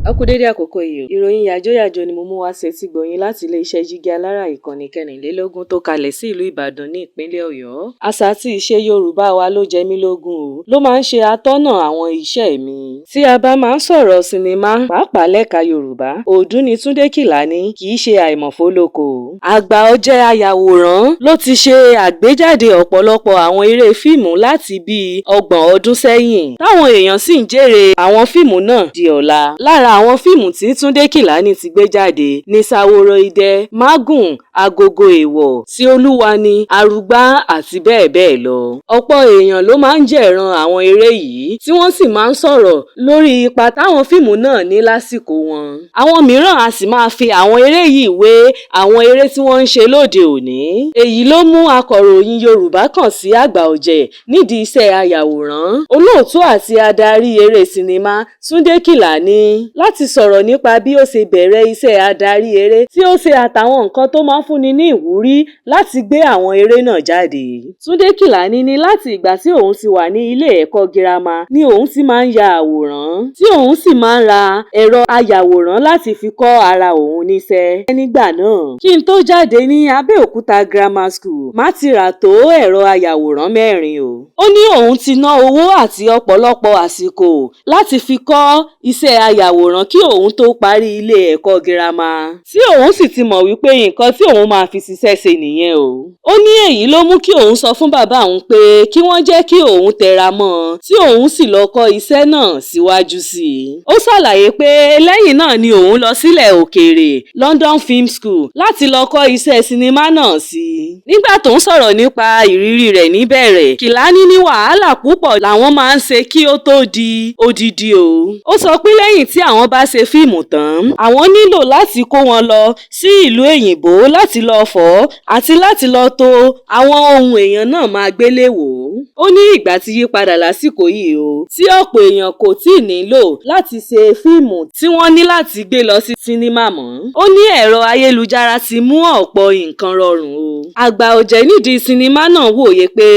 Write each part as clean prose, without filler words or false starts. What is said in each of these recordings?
A kú dédé àkókò yìí o. Ìròyìn yàjóyàjó ni mo mú wá sétígbọ̀ọ́ yín láti iléeṣẹ́ Jígí Alárà, ìkànnì 24 tó kalẹ̀ sí ìlú Ìbàdàn ní ìpínlẹ̀ Ọ̀yọ́. Àṣà àti ìṣe Yorùbá wa ló jẹ mí lógún o, ló máa ń ṣe atọ́nà àwọn iṣẹ́ mi. Tí a bá máa ń sọ̀rọ̀ sinimá, pàápàá lẹ́ka Yorùbá, òdú ni Túndé Kèlání, kì í ṣe àìmọ̀fólókò. Àgbà ọ̀jẹ̀ ayàwòrán ló ti ṣe àgbéjáde ọ̀pọ̀lọpọ̀ àwọn eré fíìmù láti bíi 30 ọdún sẹ́yìn, táwọn èèyàn sì ń jèrè àwọn fíìmù náà di ọ̀la. Lára àwọn fíìmù tí Túndé Kèlání ti gbé jáde ní Ṣaworo Idẹ, Mágùn, Agogo Èèwọ̀, Ti Olúwa Ni, Arugbá àti bẹ́ẹ̀ bẹ́ẹ̀ lọ. Ọ̀pọ̀ èèyàn ló máa ń jẹ̀ràn àwọn eré yìí tí wọ́n sì máa ń sọ̀rọ̀ lórí ipa táwọn fíìmù náà ní lásìkò wọn. Àwọn mìíràn a sì máa fi àwọn eré yìí wé àwọn eré tí wọ́n ń ṣe lóde òní. Èyí ló mú akọ̀ròyìn Yorùbá kàn sí àgbà ọ̀jẹ̀ nídìí iṣẹ́ ayàwòrán, olóòtú àti adarí eré sinimá Túndé Kèlání láti sọ̀rọ̀ nípa bí ó ṣe bẹ̀rẹ̀ iṣẹ́ adarí eré tí ó ṣe àtàwọn nǹkan tó máa ń fúnni ní ìwúrí láti gbé àwọn eré náà jáde. Túndé Kèlání ní láti ìgbà tí òun ti wà ní ilé ẹ̀kọ́ girama ni òun ti máa ń ya àwòrán, tí òun sì máa ń ra ẹ̀rọ ayàwòrán láti fi kọ́ ara òun níṣẹ́ nígbà náà. Kí n tó jáde ní Abẹ́òkúta Grammar School, màá ti rà tó ẹ̀rọ ayàwòrán mẹ́rin o. Ó ní òun ti ná owó àti ọ̀pọ̀lọpọ̀ àsìkò láti fi kọ́ iṣẹ́ ayàwòrán kí òun tó parí ilé ẹ̀kọ́ girama, tí òun sì ti mọ̀ wípé nǹkan tí òun máa fi ṣiṣẹ́ ṣe nìyẹn o. Ó ní èyí ló mú kí òun sọ fún bàbá òun pé kí wọ́n jẹ́ kí òun tẹra mọ́ ọn, tí òun sì lọ kọ́ iṣẹ́ náà síwájú sí i. Ó ṣàlàyé pé lẹ́yìn náà ni òun lọ sílẹ̀ òkèèrè, London Film School, láti lọ kọ́ iṣẹ́ sinimá náà sí i. Nígbà tó ń sọ̀rọ̀ nípa ìrírí rẹ̀ níbẹ̀rẹ̀, Kèlání ní wàhálà púpọ̀ làwọn máa ń ṣe kí ó tó di odidi o. Ó sọ pé lẹ́yìn tí àwọn bá ṣe fíìmù tán, àwọn nílò láti kó wọn lọ sí ìlú òyìnbó láti lọ fọ̀ ọ́ àti láti lọ to àwọn ohun èèyàn náà máa gbélé wò ó. Ó ní ìgbà ti yí padà lásìkò yìí o, tí ọ̀pọ̀ èèyàn kò tíì nílò láti ṣe fíìmù tí wọ́n ní láti gbé lọ sí sinimá mọ́. Ó ní ẹ̀rọ ayélujára ti mú ọ̀pọ̀ nǹkan rọrùn o. Àgbà ọ̀jẹ̀ nídìí sinimá náà wòye pé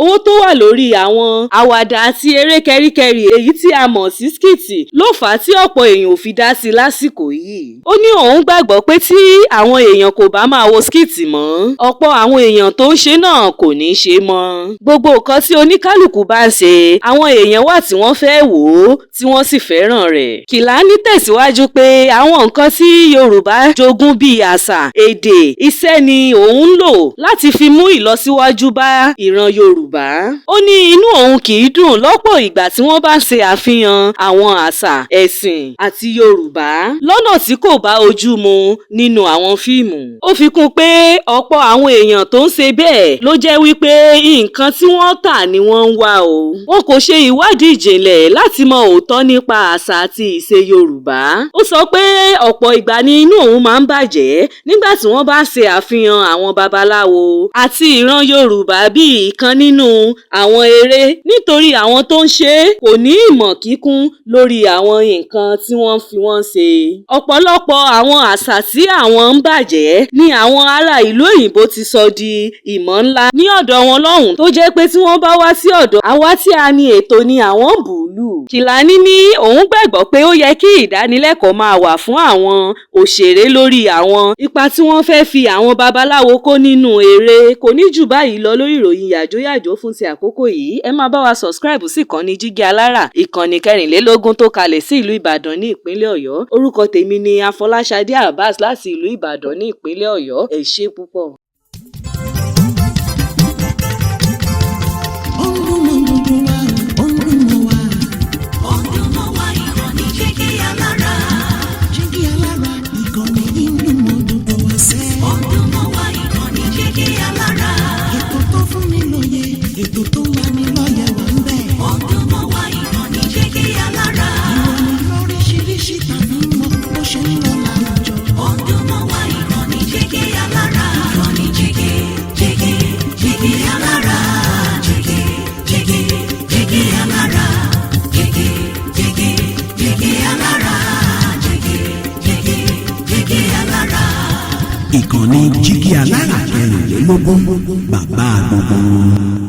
owó tó wà lórí àwọn àwàdà àti eré kẹ́ríkẹ́rí, èyí tí a mọ̀ sí skit, ló fà á tí ọ̀pọ̀ èèyàn ò fi dá sí lásìkò yìí. Ó ní òun gbàgbọ́ pé tí àwọn èèyàn kò bá máa wo skit mọ́, ọ̀pọ̀ àwọn èèyàn tó ń ṣe náà kò ní í ṣe mọ́. Gbogbo nǹkan tí oníkálukú bá ń ṣe, àwọn èèyàn wà tí wọ́n fẹ́ wò ó tí wọ́n sì fẹ́ràn rẹ̀. Kèlání tẹ̀síwájú pé àwọn nǹkan tí Yorùbá jogún bíi àṣà, èdè, ìṣe ni òun ń lò láti fi mú ìlọsíwájú bá ìran Yorùbá. Ó ní inú òun kì í dùn lọ́pọ̀ ìgbà tí wọ́n bá ń ṣe àfihàn àwọn àṣà, ẹ̀sìn àti Yorùbá lọ́nà tí kò bá ojú mu nínú àwọn fíìmù. Ó fi kún un pé ọ̀pọ̀ àwọn èèyàn tó ń ṣe bẹ́ẹ̀ ló jẹ́ wípé nǹkan tí wọ́n tà ni wọ́n ń wá o. Wọn kò ṣe ìwádìí ìjìnlẹ̀ láti mọ òótọ́ nípa àṣà àti ìṣe Yorùbá. Ó sọ pé ọ̀pọ̀ ìgbà ni inú òun máa ń bàjẹ́ nígbà tí wọ́n bá ń ṣe àfihàn àwọn babaláwo àti ìran Yorùbá bíi ìkan nínú àwọn eré, nítorí àwọn tó ń ṣe é kò ní ìmọ̀ kíkún lórí àwọn nǹkan tí wọ́n fi wọ́n ṣe. Ọ̀pọ̀lọpọ̀ àwọn àṣà tí àwọn ń bàjẹ́ ni àwọn ará ìlú òyìnbó ti sọ di ìmọ̀ ńlá ní ọ̀dọ̀ wọn lọ́hùn-ún, tó jẹ́ pé tí wọ́n bá wá sí ọ̀dọ̀ àwa tí a ní ètò ni àwọn ń bù lù. Kèlání ní òun gbàgbọ́ pé ó yẹ kí ìdánilẹ́kọ̀ọ́ máa wà fún àwọn òṣèré lórí àwọn ipa tí wọ́n fẹ́ fi àwọn babaláwo kó nínú eré. Kò ní jù báyìí lọ lórí ìròyìn yàjóyàjó fún ti àkókò yìí. Ẹ máa bá wa subscribe sí ìkànnì Jígí Alárà, ìkànnì 24 tó kalẹ̀ sí ìlú Ìbàdàn ní ìpínlẹ̀ Ọ̀yọ́. Orúkọ tèmi ni Afọláṣadé Abbas láti ìlú Ìbàdàn ní ìpínlẹ̀ Ọ̀yọ́. Ẹ ṣé púpọ̀. Ó ń dùn mọ́ gbogbo wa, ó ń dùn mọ́ wa. Ó ń dùn mọ́ wa, ìkànnì Jígí Alára. Jígí Alára, ìkànnì yìí ń dùn mọ́ gbogbo wa sẹ́. Ó ń dùn mọ́ wa, ìkànnì Jígí Alára. Ètò tó fún ni lóye, ètò tó lani lọ́yẹ̀ wà ń bẹ̀. Ó ń dùn mọ́ wa, ìkànnì Jígí Alára. Ìròyìn lóríṣiríṣi tàbí mọ bó ṣe ń lọ láwùjọ. Ó ń dùn mọ́ wa, ìkànnì Jígí Alára. Ìkànnì Jígí, Jígí, Jígí Alára. Jígí, Jígí, Jígí Alára. Jígí, Jígí, Jígí Alára. Jígí, Jígí, Jígí Alára. Ìkànnì Jígí Alára 24, bàbá gbogbo wọn.